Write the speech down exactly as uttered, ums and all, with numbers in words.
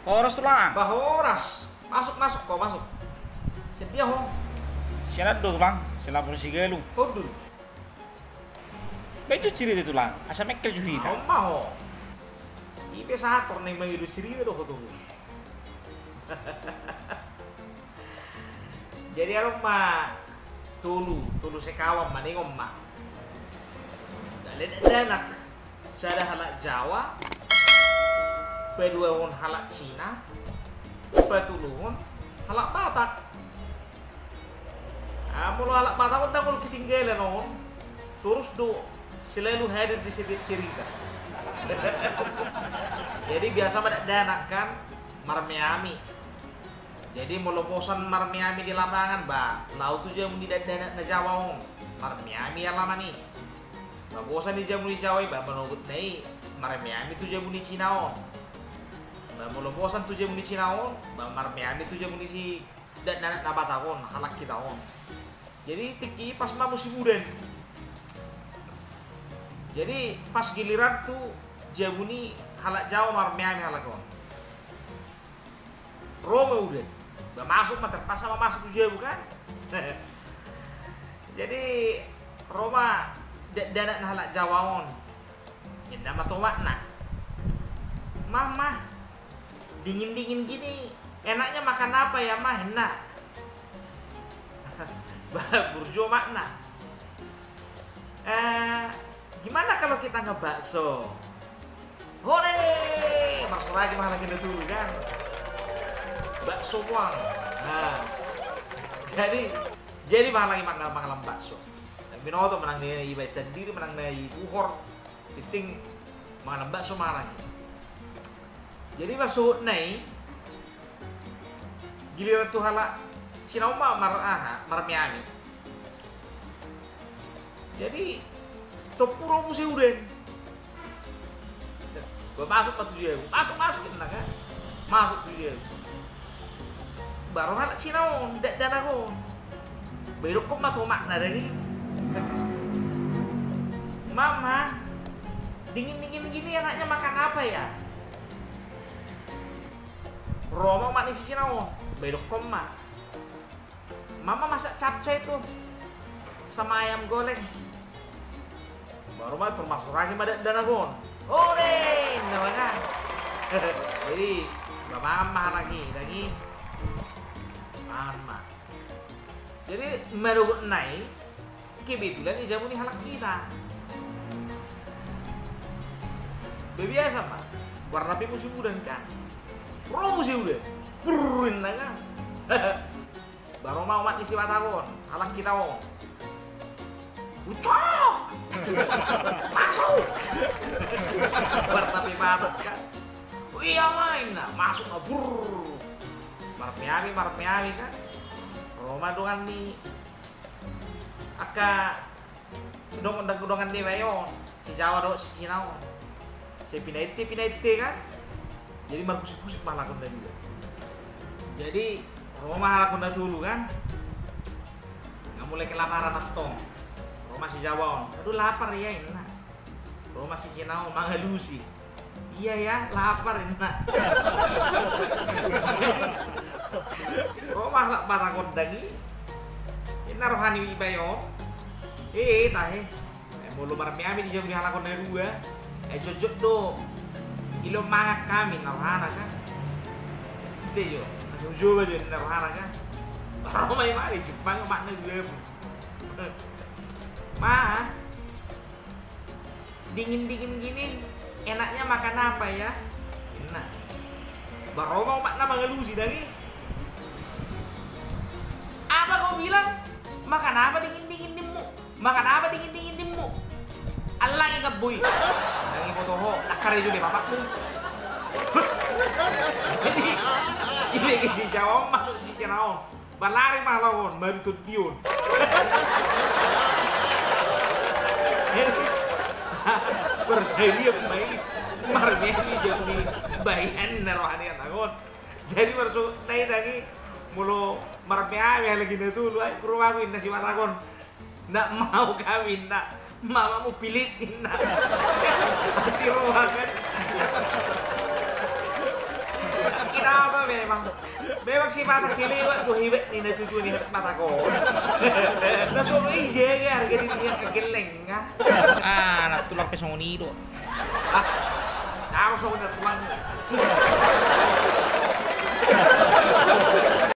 Horas, Tulang. Bah, horas. Masuk, masuk, ho, masuk. Sian dia ho? Sian an do, Tulang. Sian Labuan Sigalung. Hundul. Bah, itu cerita, Tulang. Asa mengkel jo hita. Aha ma ho? I pe sator naeng mangido cerita do ho torus. Jadi adong ma tolu, tolu sekawan ma ninna on ma. Gale dakdanak, sada halak Jawa, paduahon halak Cina, patoluhon halak Batak. Ah, molo halak Batak on ndang olo ketinggalan on, torus do selalu hadir di setiap cerita. Jadi biasa ma dakdanak kan, marmeami. Jadi molo bosan marmeami di lapangan, bah, laho tu jabu ni dakdanak na Jawa on, marmeami alaman i. Bah, bosan di jabu ni Jawa i, bah, manogot na i, marmeami tu jabu ni Cina on. Bah, molo bosan tu jabu ni Cina on, bah, marmeami tu jabu ni si dakdanak na Batak on, halak hita on. Jadi tingki i pas ma musim udan. Jadi pas giliran tu jabu ni halak Jawa marmeami halak on. Ro ma udan. Bah, masuk ma, terpaksa ma masuk tu jabu kan. Jadi ro ma dakdanak na halak Jawa on. Ninna ma tu omakna. Mama, dingin-dingin gini, enaknya makan apa ya, Ma? Ninna. Bah, burju omakna. Eh, gimana kalau kita ngebakso? Hore! Marsoraki ma halak i na tolu kan. Bakso puang. Nah. Jadi, jadi ma halak i mangalam bakso. Binoto manang na i baen sandiri manang na i buhor. Penting mangalam bakso ma halak i. Jadi maksudna i, giliran tu halak Cina on ma mar aha, marmeami. Jadi tompu ro muse udan. Bah, masuk ma tu jabu. Masuk, masuk, ninna kan. Masuk tu jabu. Bah, ro halak Cina on, dakdanak on. Bah, idokkon ma tu omakna daging. Mama, dingin-dingin gini enaknya makan apa ya? Ro ma omak ni si Cina on. Bah, idokkon ma. Mama masak capcay tuh sama ayam goreng. Bah, ro ma, tor marsoraki ma dakdanak on. Ore, ninna ma kan. Jadi bah, mangan ma halak i, daging. Mangan ma. Jadi manogot na i, kebetulan i jabu ni halak hita. Bah, biasa ma. Goarna pe musim udan kan. Ro muse udan. Brrr, ninna kan. Bah, ro ma omak ni si Batak on, halak hita on. Ucok! Masuk! Goarna pe Batak kan. Oh iya, Ma, ninna. Masuk ma, brrr. Marmeami, marmeami kan. Ro ma dongan ni angka dongan, dongan ni bae on, si Jawa dohot si Cina on. Sai pinaette, pinaette kan. Jadi margusik-gusik ma halak on na dua. Jadi ro ma halak on na tolu kan. Nga mulai kelaparan antong. Ro ma si Jawa on. Aduh, lapar ya, ninna. Ro ma si Cina on mangalusi. Iya ya, lapar, ninna. Ro ma halak Batak on daging. Ninna roha ni bae on. Eh, tahe. Eh, molo marmeami di jabu ni halak on na dua, eh, jotjot do. Ilo mangan hami, ninna rohana kan. Ite jo, asa hujoba jo, ninna rohana kan. Ro ma i, Ma, di jumpang omakna dua. Ma, dingin-dingin gini, enaknya makan apa ya? Ninna. Bah, ro ma omakna mangalusi daging. Apa kau bilang? Makan apa dingin-dingin nimmu? Makan apa dingin-dingin nimmu? Allangi ngabbu i. Ndang iboto ho, ndang karejo be bapakmu. Jadi, ibege si Jawa on ma tu si Cina on. Bah, lari ma halak on, marhite tondion. Berseriap ma i, marmeami jabu ni bae on, ninna roha ni halak on. Jadi marsogot na i daging, molo marmeami halak i na tolu, ai, ro ma au, ninna si Batak on. Ndak mau kami, ninna. Mamamu pilit, ninna. Asi roha kan. Memang, memang sipata ke lewat do hibat ni na cucu ni mata ko. Na solo i jaga harga diri na gelleng. Ah, na tulang pe songon i do. Ah, harus songon i tulang.